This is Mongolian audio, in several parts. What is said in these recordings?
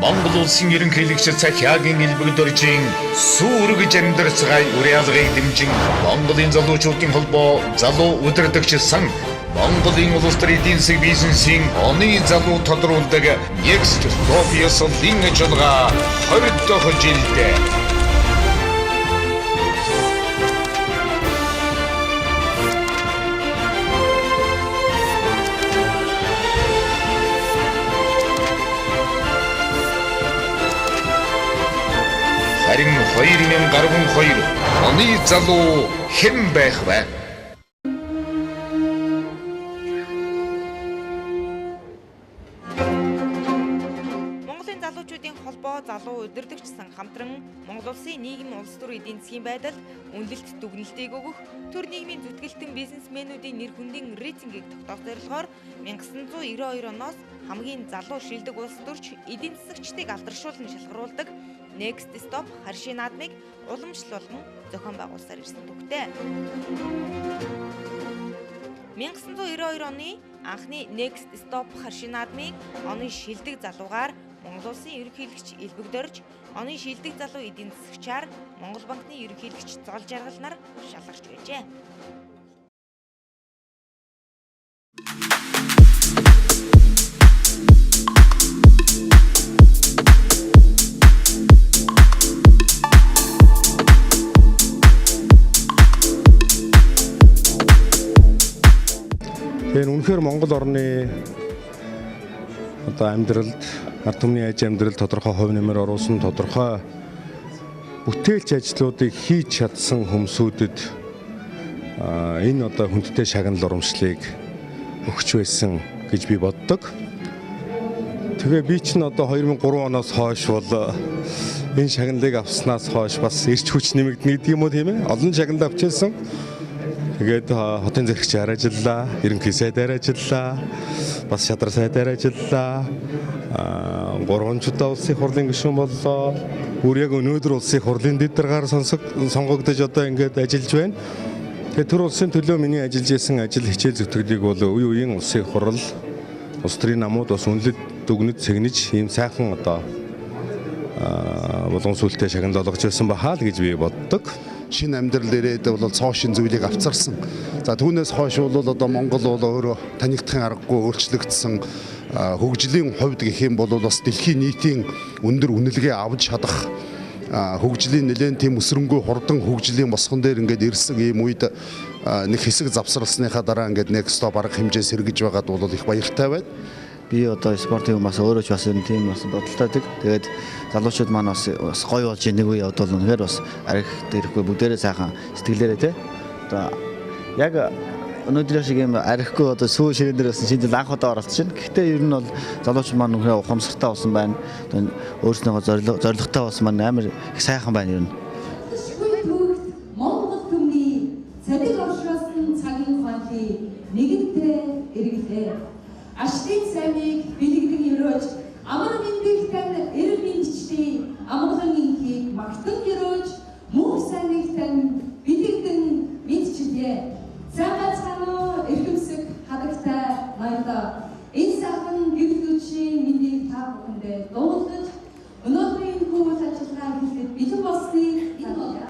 Монгол улсын ерөнхийлөгч Цахиагийн элбэг дөржийн сүү өргөж амьдарцгаая уриалгыг дэмжин Монголын залуучуудын холбоо залуу удирдагч сан Монголын улс төр эдийн засаг бизнесийн оны залуу тодруулдаг Next Stop ёслолын ажиллагаа 20 дахь жилдээ. Харин 2012 оны залуу хэн байх вэ? Монголын залуучуудын холбоо залуу удирдагч сан хамтран Монгол улсын нийгэм улс төр эдийн засгийн байдал, үнэлэлт дүгнэлтийг өгөх, төр нийгмийн зүтгэлтэн бизнесмэнүүдийн нэр хүндийн рейтингийг тогтоох зорилгоор 1992 оноос хамгийн залуу шилдэг улс төрч эдийн засагчдыг алдаршуулан шалгаруулдаг Next Stop харшийн наадмыг уламжлалан зохион байгуулсаар ирсэн түүхтэй. 1992 оны анхны Next Stop харшийн наадмыг оны шилдэг залуугаар Монгол улсын ерөнхийлөгч элбэг дөрж, оны шилдэг залуу эдийн засагчаар Монгол банкны ерөнхийлөгч Зол Жаргал нар шалгарч байжээ. Тэгэхээр үнэхээр Монгол орны одоо амьдралд ард түмний аж амьдрал тодорхой хувь нэмэр оруулсан тодорхой бүтээлч ажлуудыг хийж чадсан хүмүүсүүдэд энэ одоо хүндтэй шагнал урамшлыг өгч байсан гэж би боддог. Тэгээ би чинь одоо 2003 оноос хойш бол энэ шагналыг авснаас хойш бас эрч хүч нэмэгдэнэ гэдэг юм уу, тийм ээ? Олон шагнал авчихсан. Тэгээд хотын зэрэгчээр ажиллаа, ерөнхий сайдаар ажиллаа, бас шадар сайдаар ажиллаа. 3 удаа улсын хурлын гишүүн боллоо. Бүр яг өнөөдөр улсын хурлын дэд даргаар сонгогдож одоо ингээд ажиллаж байна. Тэгээд төр улсын төлөө миний ажиллаж исэн ажил хичээл зүтгэлийг бол үе үеийн улсын хурал, улс төрийн намууд бас үнэлэд дүгнэж сэгнэж ийм сайхан одоо булган сүлтэй шагнал олгож байсан бахаа л гэж би боддог. Шинэ амьдрал ирээд бол цоо шин зүйлийг авцарсан. За түүнээс хойш бол одоо Монгол бол өөрөө танигдахын аргагүй өөрчлөгдсөн. Хөгжлийн хувьд гэх юм бол бас дэлхийн нийтийн өндөр үнэлгээ авч чадах хөгжлийн нэлээд тийм өсрөнгүй хурдан хөгжлийн босгон дээр ингээд ирсэн ийм үед нэг хэсэг завсарласныхаа дараа ингээд Next Stop арга хэмжээ сэргэж байгаад бол их баяртай байна. Би одоо спортын бас өөрөө ч бас энэ тийм бас бодолтой. Тэгээд залуучууд маань бас гоё болж нэг үе явдал үнэхээр бас арх дээрхгүй бүгдээрээ сайхан сэтгэлээрээ те. Одоо яг өнөөдөр шиг юм архигүй одоо сүү ширээн дээр бас шинэ жил анх удаа оролцож байна. Гэхдээ ер нь бол залуучууд маань үнэхээр ухамсартай болсон байна. Одоо өөрснийхөө зорилготой болсон маань амар их сайхан байна ер нь. Монгол түмний цэдэг оршоос нь цагийн ухаанлын нэгэнтээ эргэлээ. Аштын саймыг бэлэгдэн өрөөж, амар мэндийг тань эрэл мэндчдийн амгалан инхийг магтан өрөөж, мөнх сайныг тань бэлэгдэн мэдчилье. Сайн байцгаана уу, эрхэмсэг хадагтай ноёдоо. Энэ сайхан гэрэл мэндийг та бүхэндээ дуулгаж, өнөөдрийн энэ үйл ажиллагаа хийхэд бэлэн болсныг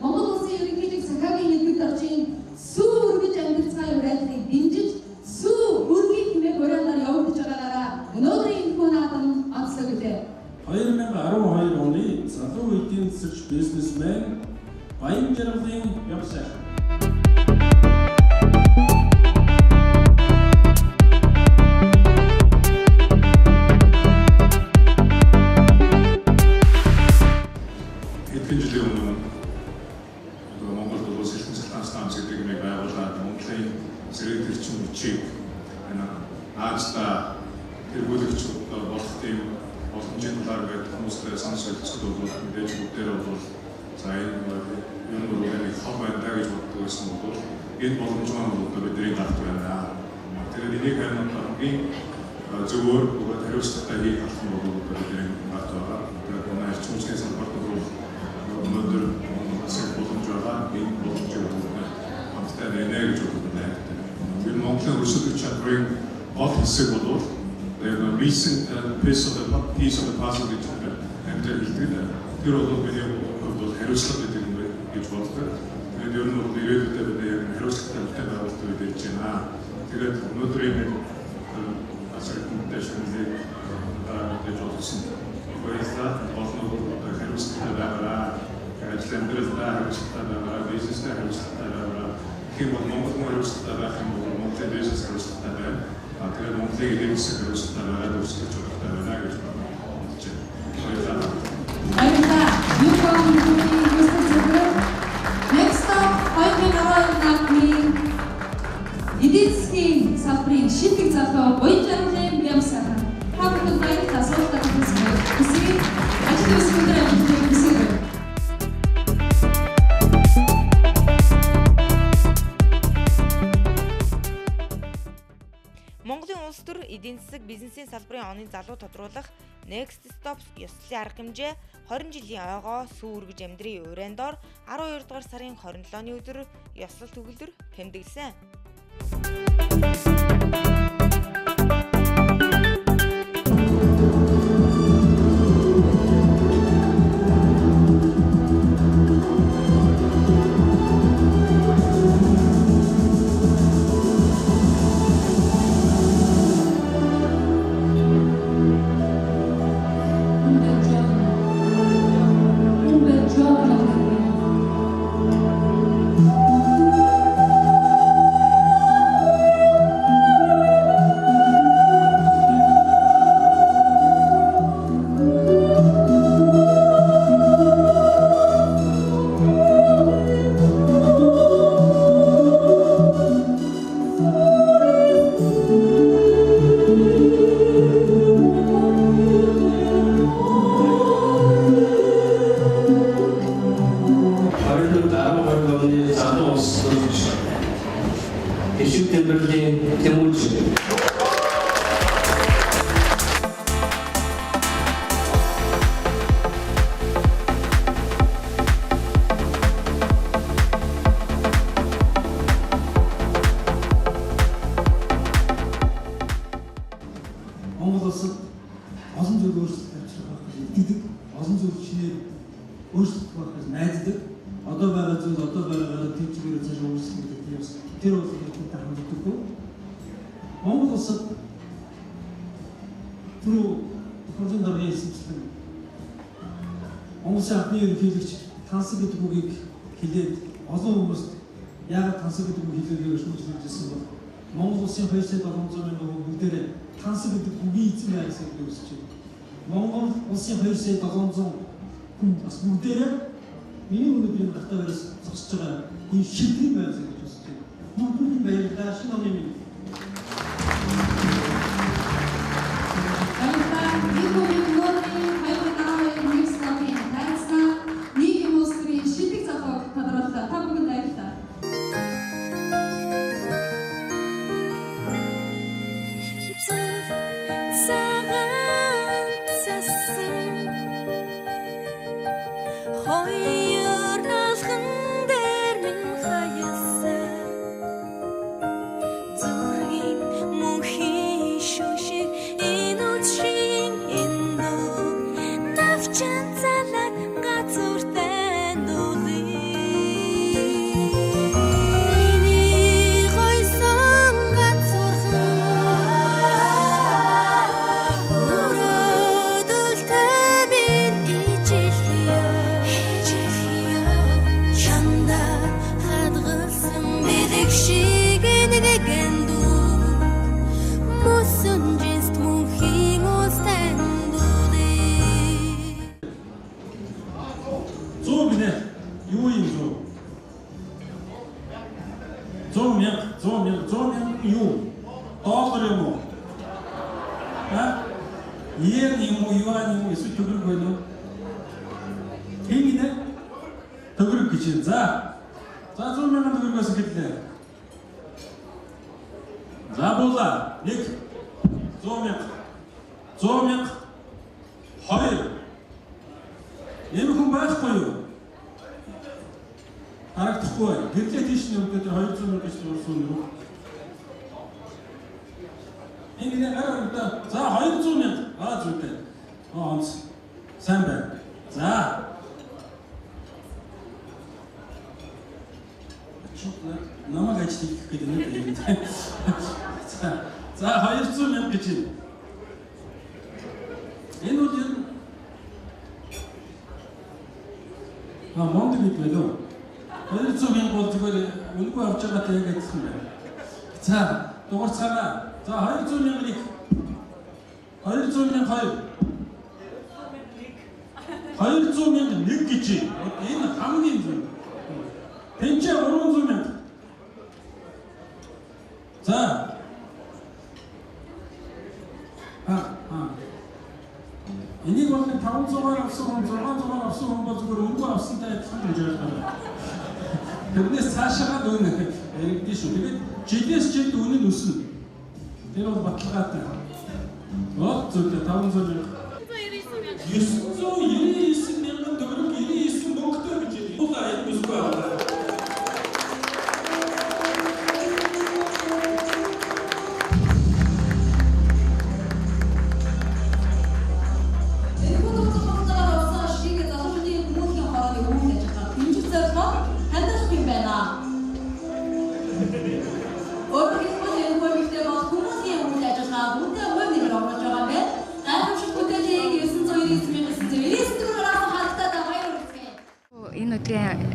Монгол улсын ерөнхийлөгч Цахиагийн элбэг доржийн сүү өргөж амьдарцгаая уриалгыг дэмжиж, сүү өргөе хэмээх уриалгаар явагдаж байгаагаараа өнөөдрийн энэхүү наадам онцлог билээ. 2012 оны залуу эдийн засагч бизнесмен Баян Жаргалын яв сайхан. Хэдэн жилийн өмнө одоо Монгол улс эрхэм цахилгаан станц гэдэг нэг байгууллаад Монголын зэрэг эрчим хүчийг наазлаа тэргүүлэгч болох тийм боломжийн талаар гээд хүмүүстэй санал солилцоход бол мэдээж бүгдээрээ бол за энэ юм бол нэг хог байна даа гэж боддог байсан бол энэ боломж маань бол одоо бидний гарт байна. Тэгээд энийг харин одоо хамгийн зөвөр бөгөөд хариуцлагатай хийх алхам нь бол одоо бидний гарт байгаа. Тэгээд манай эрчим хүчний салбарт бол өнөөдөр Монгол улсын боломж байгаа. Энэ боломжийг бол хамтдаа нэнэ гэж боддог байна. Энэ Монголын өрсөлдөх чадварын гол хэсэг бол Missing piece of the puzzle гэж англиар хэлдэг. Тэр бол миний хувьд бол хариуцлага гэдэг юм байна гэж боддог. Тэгээд ер нь бол ирээдүйдээ бид яг хариуцлагатай бүтээн байгуулалт үед ярьж байна. Тэгээд өнөөдрийн нэг асар хүнтэй шагналыг гэж бодсон. Баярлалаа. Гол нь бол одоо хариуцлагатай байгаарай. Ажил амьдралдаа хариуцлагатай байгаарай, бизнестэй хариуцлагатай байгаарай. Гэх юм бол Монгол хүн хариуцлагатай байх юм бол Монголын бизнес хариуцлагатай байна. Тэгээд Монголын эдийн засаг хариуцлагатай байгаад өрсөлдөж чадaltaй байна гэж бодож байна. Баярлалаа. Баярлалаа. Юкон түүний ёслол зөвлөл Next Stop 2012 наадмын эдийн засгийн салбарын шилдэг залуу Буянжаргалын Бямсайхан. Та бүхэнд баярлалаа. Суултаа хүсье. Ажил үйлс өндөр амжилтыг хүсье. Монголын улс төр эдийн засаг бизнесийн салбарын онын залуу тодруулах Next Stop ёслолын арга хэмжээ 20 жилийн ойгоо сүү үргэж амьдрын уурайн дор 12 дугаар сарын 27-ны өдөр ёслол төгөлдөр тэмдэглэсэн. Монгол улсад олон зүйл өөрчлөлт авчрах байх гэж итгэдэг, олон зүйл шинээр өөрчлөлт байх гэж найддаг. Одоо байгаа зүйл одоо байгаагаар тэр чигээр цааш өөрчлөлт гэдэг тийм бас тэр бол хэрэгтэй ханддаггүй. Монгол улсад түрүү тохиолдлын даргын хэлсэнчлэн Монголын анхны ерөнхийлөгч тансаг гэдэг үгийг хэлээд олон хүмүүст яагаад тансаг гэдэг үг хэлээгүй гэж шүүмжлэжсэн бол Монгол улсын 2,700 мянган хүн бүгдээрээ тансаг гэдэг үгийн эзэн байгаасай гэж үзэж байна. Монгол улсын 2,700 хүн бас бүгдээрээ миний өнөөдрийн гартаа барьс зогсож байгаа энэ шилдэг байгаасай гэж үзэж байна. Бүгдэнд нь баярлалаа. Шинэ оны минь. Баярлалаа. Энэ өнөөдрийн 2012 Next Stop-ийн дайснаа нийгэм улс төрийн шилдэг залууг тодрууллаа. Та бүхэнд баярлалаа. Йен юм уу, юань юм уу, эсвэл төгрөг байна уу? Хэн гинэ? Төгрөг гэж. За. За 100 мянган төгрөгөөс эхэллээ. За буула. 1 100 мянга. 100 мянга. 2. Ийм хүн байхгүй юу? Харагдахгүй. Гэрлээ тийш нь өнөөдөр 200 мянга гэж дуурсан юм. Энэ нэг гар өргөдөө. За 200 мянга. Аа зүйтэй. Онц. Сайн байна. За. Намайг ажил хийх гэдэг нэг юм. За 200 мянга гэж байна. Энэ бол ер нь мундаг гэд байлоо. 200 мянга бол зүгээр үнэгүй авч байгаатай яг адилхан байна. За дугаарцгаана. За 200 мянга нэг. 200 мянга хоёр. 200 мянга нэг гэж. Энэ хамгийн зөв. Тэнцээ 300 мянга. За. Энийг бол 500-аар авсан хүн, 600-аар авсан хүн бол зүгээр үнэгүй авсантай адилхан гэж ойлгоо. Тэрнээс цаашаа л үнэ яригдана шүү. Тэгээд жилээс жилд үнэ нь өснө. Тэр бол баталгаатай. Оо зөв 500 мянга. 999 мянган төгрөг 99 мөнгөтэй гэж хэлээ. Уулаа энэ бүсгүй авлаа.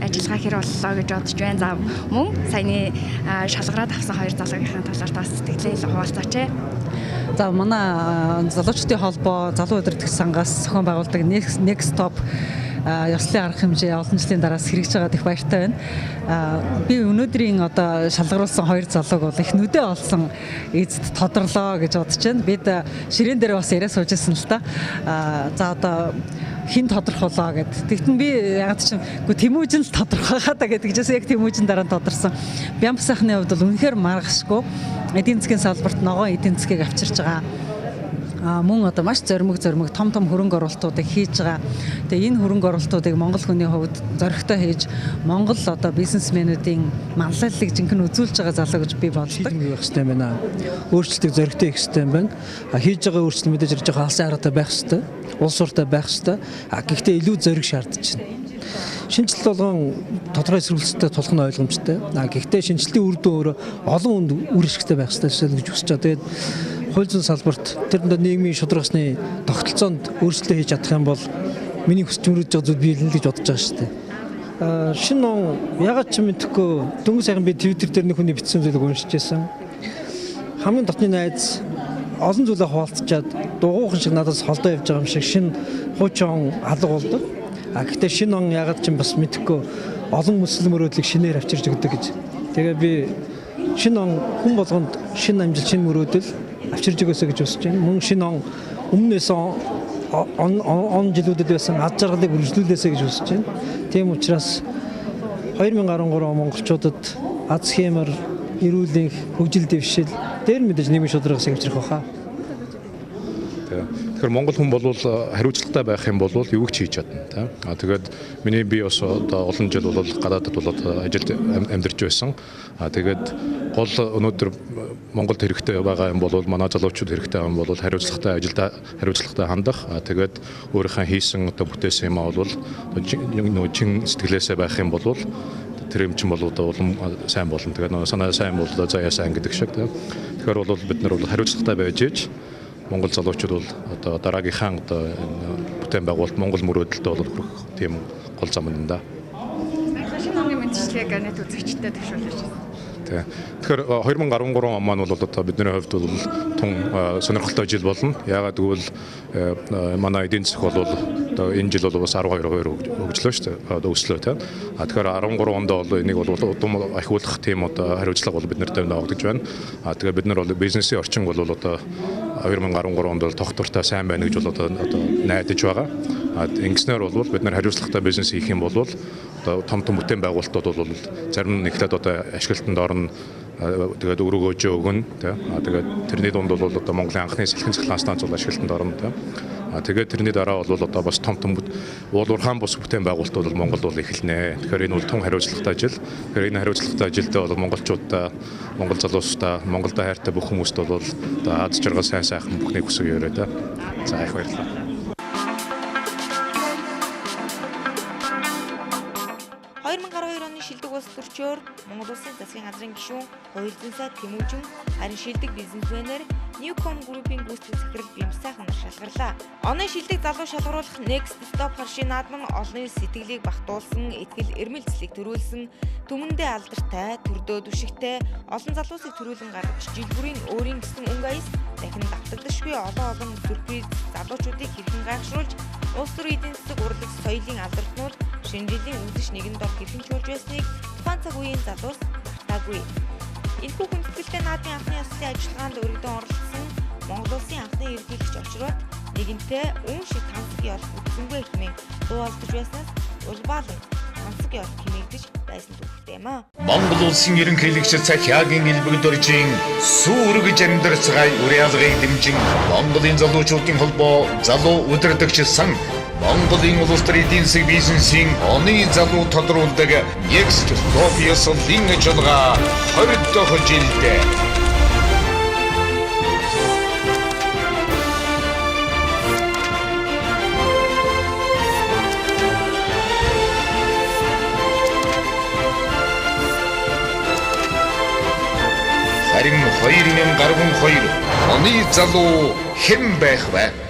Ажиллагаа хэр боллоо гэж бодож байна. За мөн саяны шалгараад авсан хоёр залуугийнхаа талаар бас сэтгэлээ хуваалцаач. За манай залуучдын холбоо залуу удирдах сангаас зохион байгуулдаг Next Top ёслолын арга хэмжээ олон жилийн дараас хэрэгжиж байгаад их баяртай байна. Би өнөөдрийн одоо шалгаруулсан хоёр залууг бол их нүдэ олсон эзэд тодорлоо гэж бодож байна. Бид ширээн дээр бас яриа сууж ирсэн л та. За одоо хин тодорхойлоо гэд. Тэгтэн би ягаад ч үгүй Тэмүүжин л тодорхой хаа гэдэг чигээс яг Тэмүүжин дараа нь тодорсон. Бямба сайхны хувьд бол үнэхээр маргашгүй эдийн засгийн салбарт ногоон эдийн засгийг авчирч байгаа. Мөн одоо маш зоримог том том хөрөнгө оруулалтуудыг хийж байгаа. Тэгээ энэ хөрөнгө оруулалтуудыг Монгол хүний хувьд зоригтой хийж Монгол одоо бизнесмэнүүдийн манлайллыг жинхэнэ үзүүлж байгаа залуу гэж би боддог. Шийдэмгий байх хэрэгтэй юм байна. Өөрчлөлтийг зоригтой хийх хэрэгтэй юм байна. Хийж байгаа өөрчлөлт мэдээж хэрэг жоохон алсын хараатай байх хэрэгтэй. Улс уртай байх хэрэгтэй. Гэхдээ илүү зориг шаардж байна. Шинэчлэлт болгон тодорхой эсрэгцтэй тулах нь ойлгомжтой. Гэхдээ шинэчлэлийн үр дүн өөрөө олон хүнд үр ашигтай байх хэрэгтэй гэж хүсэж байгаа. Тэгээд хууль зүйн салбарт тэр дунд нийгмийн шударгасны тогтолцоонд өөрчлөлтөө хийж чадах юм бол миний хүсч мөрөдөж байгаа зүйл биелнэ гэж бодож байгаа шүү дээ. Шинэ он ягаад ч мэдэхгүй дөнгөж сайхан би Twitter дээр нэг хүний бичсэн зүйлийг уншиж байсан. Хамгийн дотны найз олон зүйлээ хуваалцчаад дугуухан шиг надаас холдоо явж байгаа юм шиг шинэ хуучин он алга болдог. Гэхдээ шинэ он ягаад ч бас мэдэхгүй олон мөсөл мөрөөдлийг шинээр авчирч өгдөг гэж. Тэгээ би шинэ он хүн болгонд шинэ амжилт, шинэ мөрөөдөл авчирч өгөөсэй гэж хүсэж байна. Мөн шинэ он өмнөөс он жилүүдэд байсан аз жаргалыг үргэлжлүүлээсэй гэж хүсэж байна. Тийм учраас 2013 он монголчуудад аз хэмээр эрүүл энх, хөгжил дэвшил дээр мэдээж нийгмийн шударгаас авчрах байхаа. Тэгэхээр Монгол хүн бол хариуцлагатай байх юм бол юу ч хийж чадна тийм. Тэгээд миний би бас одоо олон жил бол гадаадд бол ажилд амьдарч байсан. Тэгээд гол өнөөдөр Монголд хэрэгтэй байгаа юм бол манай залуучууд хэрэгтэй юм бол хариуцлагатай ажилдаа хариуцлагатай хандах. Тэгээд өөрийнхөө хийсэн одоо бүтээсэн юмаа бол нөгөө чин сэтгэлээсээ байх юм бол тэр юм чинь бол одоо улам сайн болно. Тэгээд нөгөө санаа сайн бол заяа сайн гэдэг шиг тийм. Тэгэхээр бол бид нар бол хариуцлагатай байж иж Монгол залуучууд бол одоо дараагийнхаа одоо бүтээн байгуулалт Монгол мөрөөдөлтөд бол хүрэх тийм гол зам юм да. Шинэ оны мэдчилгээг нийт үзэгчдэд төвшүүлж байна. Тэгэхээр 2013 он маань бол одоо бидний хувьд бол тун сонирхолтой жил болно. Яагаад гэвэл манай эдийн засаг бол одоо энэ жил бол бас 12% хөгжлөө шүү дээ. Одоо өслөө тийм. Тэгэхээр 13 онд бол энийг бол удам ахиулах тийм одоо хариуцлага бол бид нарт ногдож байна. Тэгээ бид нар бол бизнесийн орчин бол одоо 2013 онд бол тогтвортой сайн байна гэж бол одоо найдаж байгаа. Ингэснээр бол бид нар хариуцлагатай бизнес хийх юм бол одоо том том бүтээн байгуулалтууд бол зарим нь эхлээд одоо ашиглалтанд орно. Тэгээд өрөөгөөжөө өгнө тийм. Тэгээд тэрний дунд бол одоо Монголын анхны салхин цахилгаан станц бол ашиглалтанд орно тийм. Тэгээд тэрний дараа бол одоо бас том том уулуурхаан бус бүтээн байгуулалт бол Монголд бол эхэлнэ. Тэгэхээр энэ бол тун хариуцлагатай ажил. Тэгэхээр энэ хариуцлагатай ажилдаа бол монголчуудаа, монгол залуусдаа, Монголдо хайртай бүх хүмүүст бол одоо аз жаргал сайн сайхан бүхнийг хүсэж өрөө да. За их баярлалаа. 2012 оны шилдэг улс төрчөөр Монгол Улсын засгийн газрын гишүүн Хоёулзан сайд Тэмүүжин харин шилдэг бизнесмэнээр Newcom Group-ийн гүйцэтгэх захирал Бимсайхан нар шалгарлаа. Оны шилдэг залуу шалгаруулах Next Stop харшийн наадам нь олонний сэтгэлийг багтуулсан, итгэл эрмэлзлийг төрүүлсэн, түмэндээ алдартай, төрдөө түшигтэй, олон залуусыг төрүүлэн гаргаж жил бүрийн өөрийн гэсэн өнгө аяс дахин давтагдашгүй олон олон сюрприз залуучуудыг хэрхэн гайхшруулж улс төрийн эдийн засаг урлаг соёлын алдартнууд шинэ жилийн үзэж нэгэн дор хэрхэн чуулж байсныг тухайн цаг үеийн залуус мартаагүй. Энэхүү хүндэтгэлтэй наадмын анхны ёслолын ажиллагаанд өргөдөн оролцсон Монгол Улсын анхны ерөнхийлөгч Очроод нэгэнтээ үүн шиг тансаг ёлок бүтсэнгүй хэмээн дуу алдаж байснаас улбаалan тансаг ёлок хэмээгдэж байсан түүхтэй юм аа. Монгол Улсын ерөнхийлөгч Цахиагийн элбэг дөржин сүүргэж амьдарцгаая уриалгыг дэмжин Монголын залуучуудын холбоо залуу удирдагч сан Монголын улс төр эдийн засаг бизнесийн оны залуу тодруулдаг Next Stop ёслолын ажиллагаа 20 дахь жилдээ. Харин 2012 оны залуу хэн байх вэ?